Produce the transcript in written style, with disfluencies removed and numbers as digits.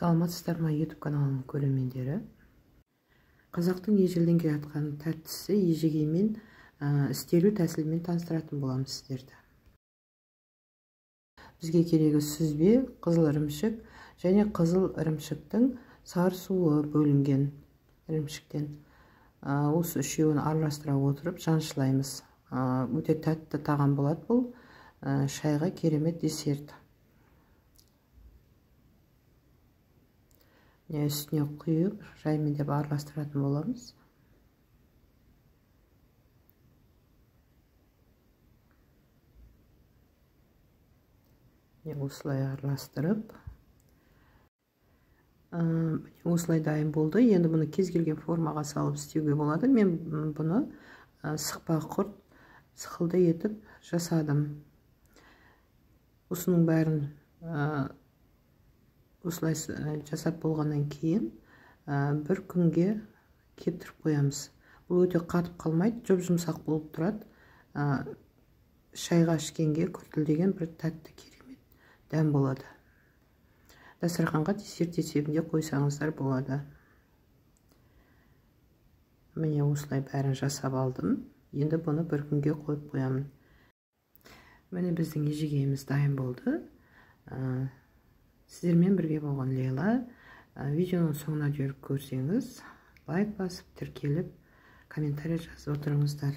Саламатсыздар ма, YouTube каналының көрермендері. Қазақтың ежелден келе жатқан тәттісі ежегеймен істелу тәсілімен таныстыратын боламыз сіздерді. Бізге керегі сүзбе, қызыл ірімшік және қызыл ірімшіктің сары суы бөлінген ірімшіктен. Осы үшеуін араластыра отырып жаншылаймыз. Өте тәтті тағам болады бұл. Шайға керемет десерт. Үстіне құйып, жаймен деп араластыратын боламыз. Осылай араластырып, осылай дайын болды. Енді бұны кез келген формаға салып істеуге болады. Мен бұны сықпа құрт сықылды етіп жасадым. Осының бәрін осылай жасап болғаннан кейін бір күнге кептіріп қоямыз. Бұл өте қатып қалмайды, жұп-жұмсақ болып тұрады. Шайға ішкенге күртілдеген бір тәтті керемет дәм болады. Дастарханға десерт есебінде қойсаңыздар болады. Міне осылай бәрін жасап алдым. Енді бұны бір күнге қойып қоямын. Міне біздің ежегейіміз дайын болды. Сіздермен бірге болған Лейла. Видеоның соңына дейін көрсеңіз, лайк басып, тіркеліп, комментарий жазып отырыңыздар.